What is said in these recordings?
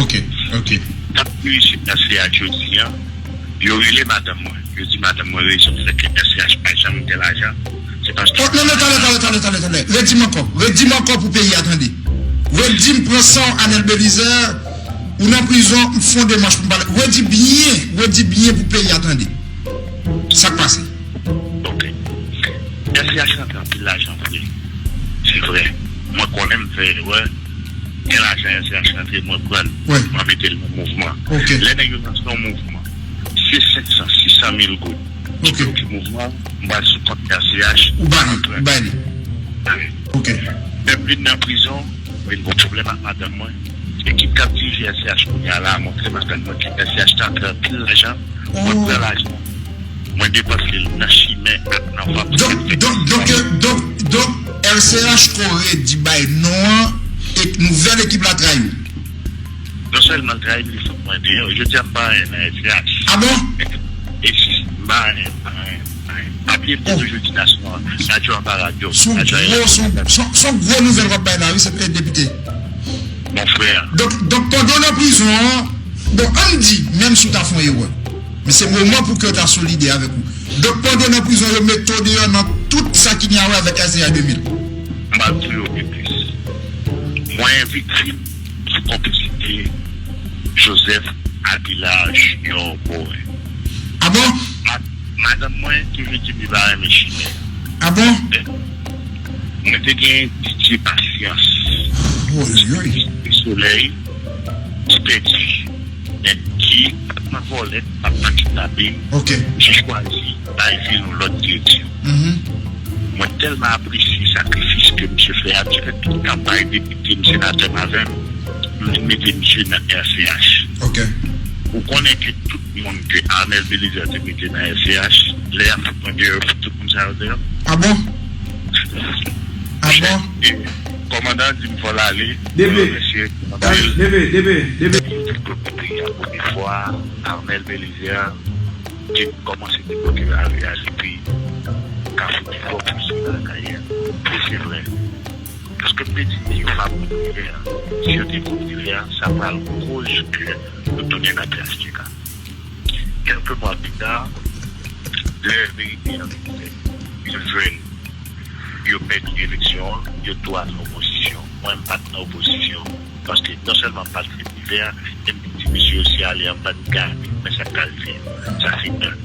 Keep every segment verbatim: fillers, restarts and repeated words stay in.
Ok, ok. Tank yo isit nan C H yo di an, yo rele madanm mwen. Yo di madanm mwen rezon ki fè ke S C H pa janm gen lajan, se paske... Oh, non, non, talè, talè, talè, talè, talè. Redi m ankò. Redi m ankò pou peyi a tande. Redi m pran san w, Anèl Belizaire. Ou nan prizon, m fè yon demach pou m pale. Redi byen, redi byen pou peyi a tande. Sa k pase? Ok. S C H rantre anpil lajan vre. Se vre. Mwen konnen m fè erè. Gen lajan S C H rantre, mwen pran l. Wi. Mwen mete l nan mouvman. Ok. Lè nèg yo lanse yon mouvman, se senk san, sis san mil goud ki bloke mouvman, m pral sou kont S C H. Ou ba li, ou ba li. Ok. Lè m vin nan prizon, vin gon pwoblèm ak madanm mwen. Ekip k ap dirije S C H kounye a la a montre madanm mwen ke S C H te antre anpil lajan. Mwen pran lajan. Mwen depanse l nan chimè ak nan vant. Donk, donk, donk, euh, donk, donk, R C H Corée di bay non an, e nouvèl ekip la trayi w. Non sèlman l trayi m, li fout mwen deyò. Jodi a, m pa anyen nan R C H. Ah bon? E si, m pa anyen, m pa anyen, m pa anyen. Papye m te toujou di nasyon an, radyo an pa radyo. Son gwo, son, son, son gwo nouvèl w ap bay la, wi, se, eh, depite. Mon frè. Donk, donk, pandan w nan prizon an, bon, ann di, menm si w ta fè yon erè, men se moman pou ke w ta solidè avèk ou. Donk, pandan w nan prizon, yo mete w deyò nan tout sa ki gen a wè avèk S C H de mil. M pral touye w pi plis. Mwen viktim sou konplisite Joseph Abila Junior Morin. Ah bon? Ma-, madanm mwen toujou di m li pa renmen chimè. Ah bon? Mwen te gen Didier Patience. Oy, oy. Solèy, ki pèdi. Nèg ki pa t nan vòlè, pa t nan kidnaping. Ok. Misye chwazi bay vi l yon lòt direksyon. Mhm. Mwen tèlman apresye sakrifis ke misye fè a, misye fè tout kanpay depite m, senatè m avè m, m vin mete misye nan R C H. Ok. Ou konnen ke tout moun ke Arnel Belizaire te mete nan R C H, lè y ap fout mwen deyò, yo fout tout moun sa yo deyò. Ah bon? Ah bon? Kòmandan an di m fò l ale. Debe. Mwen remèsye kòmandan. Debe, debe, debe. Tout peyi a premye fwa, Arnel Belizaire te kòmanse debloke lari a depi Kafou Divò pou rive Lakayè. E se vre. Paske m te di, si yo pa pran rivyè a, si yo te pran rivyè a, sa pral koz ke nou tounen nan P H T K. Kèlke mwa pita, lè verite an vin fèt, yo jwenn yo pèdi eleksyon an, yo tou al nan opozisyon. Mwen, m pa t nan opozisyon, paske non sèlman m pa t vle rivyè a, men m te di mesye yo si ale an, m pa t gade, men sa k ka rive. Sa se youn.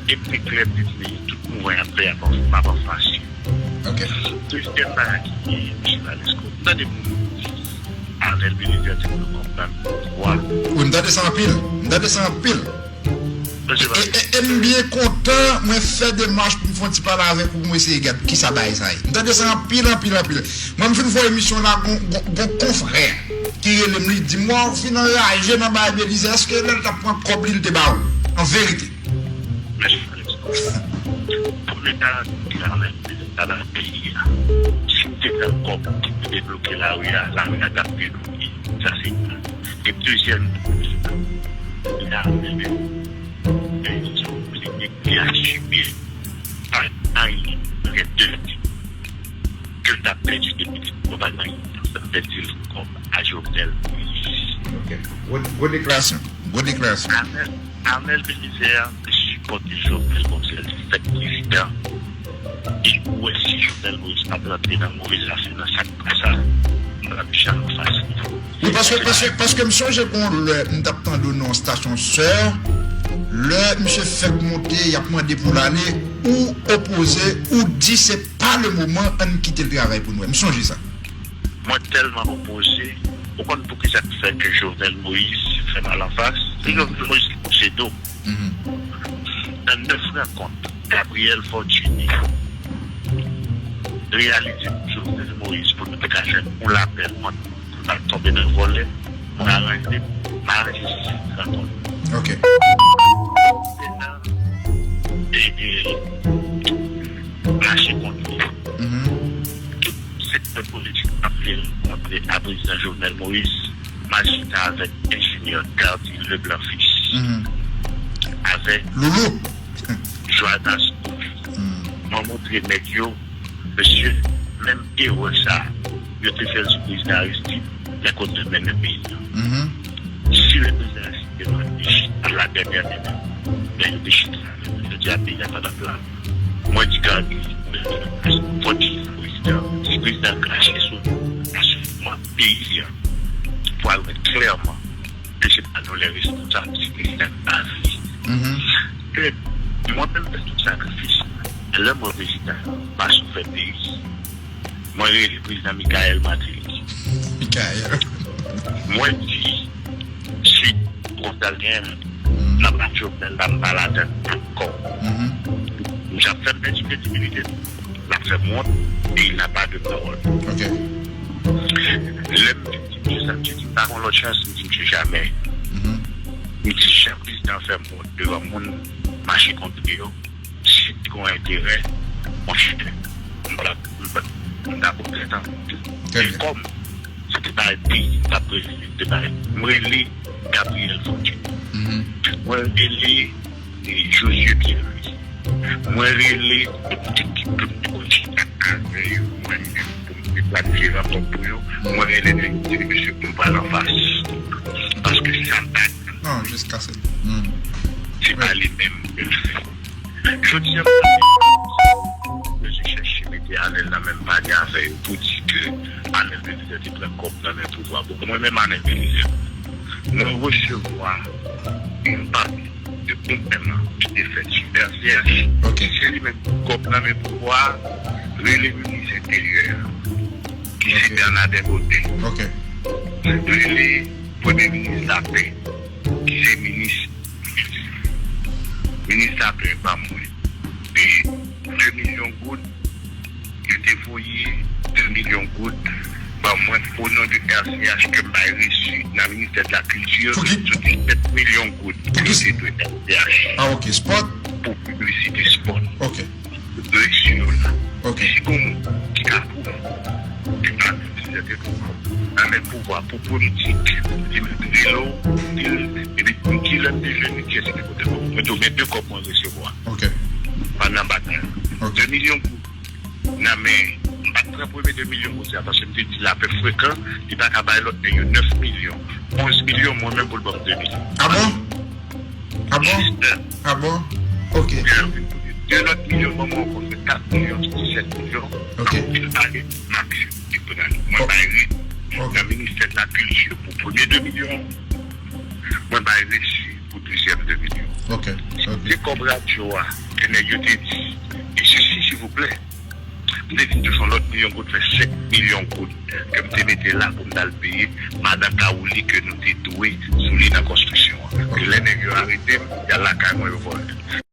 E m te klè, m te di, men tout mouvman y ap fè a, pa, pa, pa fasil. Ok. Dezyèm bagay ki gen, mesye Valesco, m tande moun di, Arnel Belizaire te pou konprann pouvwa. Wi, m tande sa anpil. M tande sa anpil. E, e, e m byen kontan, mwen fè demach pou m fè yon ti pale avèk ou, pou m eseye gad kisa bagay sa ye. M tande sa anpil, anpil, anpil. Mwen, m fin fè emisyon la, gon, gon, gon konfrè ki rele m, li di m, "Wa, w fin anraje nan bagay Belizaire, èske lè l t ap pran kòb li, l te ba ou?" An verite. Mèsi, Alex. Premye bagay, Arnel Belizaire ta nan peyi a. Si m te pran kòb ki te debloke lari a, lari a t ap debloke. Sa se youn. E dezyèm, la, men, men, men, li asime pa anyen, gen de ke l t ap pèdi depi l t ap pèdi l kòb a Jovenel Moïse. Ok. Gwo, gwo deklarasyon. Gwo deklarasyon. Arnel, Arnel Belizaire te sipòte Jovenel kòmsè l te fèk prezidan. E ou wè si Jovenel Moïse pa t rantre nan move zafè, nan sa k pa sa, m p ap janm fasil. Wi, paske, paske, paske m sonje gon lè m t ap tande w nan yon stasyon sè, lè misye fèk monte, y ap mande pou l ale, ou opoze, ou di se pa le moman, ann kite l travay pou nou. M sonje sa. Mwen tèlman opoze, ou konn poukisa k fè ke Jovenel Moïse fè m al anfas? Se Jovenel Moïse ki pouse do. Nan nèf rankont, Gabriel Fortuné reyalize pou Jovenel Moïse pou nou te ka jwenn yon lapè kont pou l pa t tonbe nan vòlè, pou l aranje, m aranje sis rankont. Ok. E, e, mache kont li. Tout sektè politik ap vle rankontre a prezidan Jovenel Moïse. M al chita avèk enjenyè Gardy Leblanc Fils, avèk Loulou, Johannes Couvy. Mwen montre nèg yo, mesye, menm erè sa a, yo te fè l sou prezidan Aristide, men kote l mennen peyi a. Si le prezidan Aristide te mande chita la dènyè minit, men yo te chita, yo te di a peyi a pa t ap la. Mwen di Gary, fò di prezidan, si prezidan krache sou nou, asouman peyi a, pou al wè klèman ke se pa nou lè responsab, se prezidan Gary. Mhm. E mwen menm fè tout sakrifis. Lè mwen prezidan, pa sou fè peyi. Mwen rele prezidan Michael Martelly. Michael. Mwen di, si Bonsal genyen, nan pa Jovenel la, m pa ladan ankò. Mhm. M ap fè m pèdi kredibilite, l ap fè m wont, e il n'a pas de parole. Ok. Lè m di misye sa, misye di m pa gen lòt chans, m di misye jamè. Mhm. M di jan prezidan fè m wont devan moun, mache kont li yo. Si te gen enterè, monchè, m pa, m pa, m ta pran trèt an. Trè byen. Kòm se te bay peyi m t ap rele, te bay, m rele Gabriel Fortuné. Mhm. Mwen rele, e, Josué Pierre-Louis. Mwen rele tout ekip ke m te konn chita avè yo, mwen menm, pou m te planifye rankont pou yo. Mwen rele, mwen di mesye pou m pral anfas. Paske sa m pa, non, jiskaske, hmm, se pa li menm ke l fè. Jodi a, m pa bezwen chèche mete Arnel nan menm panye avè yo pou di ke Arnel Belizaire te pran kòb nan men pouvwa. Bon, mwen menm Arnel Belizaire, mwen resevwa yon papye de yon pèman ki te fèt sou R C H. Ok. Se li menm ki pran kòb nan men pouvwa, rele minis enteryè a, ki se Bernardin Gaudin. Ok. Rele premye minis lapè, ki se minis Minis lapè ban mwen de, de milyon goud. Yo te voye de milyon goud ban mwen o non de R C H ke m bay resi nan ministè de la kilti sou disèt milyon goud ke yo te dwe R C H. Ah, ok, spòt? Pou piblisite spòt. Ok. Resi yo la. Ok. Si gon moun ki ka pwouve ke Arnel Belizaire te pran kòb nan men pouvwa pou politik, li menm rele w, di l, epi ki lè m te jwenn li, kiyès ki te pote kòb? Mwen di w, men de kòb mwen resevwa. Ok. Pandan batay la. Ok. De milyon goud nan men, m pa t pran premye de milyon goud sa, paske m te di lapè frekan, li pa ka bay lòt nèg yo nèf milyon. Onz milyon, mwen menm pou l ban m de milyon. Ah bon? Ah bon? Jis de. Ah bon? Ok. De lòt milyon, ban mwen ankò fè kat milyon, disèt milyon. Ok. Anpil pale, m aksepte pran li. Mwen bay resi nan ministè de la kilti pou premye de milyon. Mwen bay resi pou dezyèm de milyon. Ok. Ok. Se kòb radyo a, ke nèg yo te di, e sesi, silvouplè. M te vin touche yon lòt milyon goud, fè senk milyon goud ke m te mete la pou m t al peye madan Kawouli ke nou te dwe sou li nan konstriksyon an. Ok. E lè nèg yo arete m, y al lakay mwen, yo vòlè.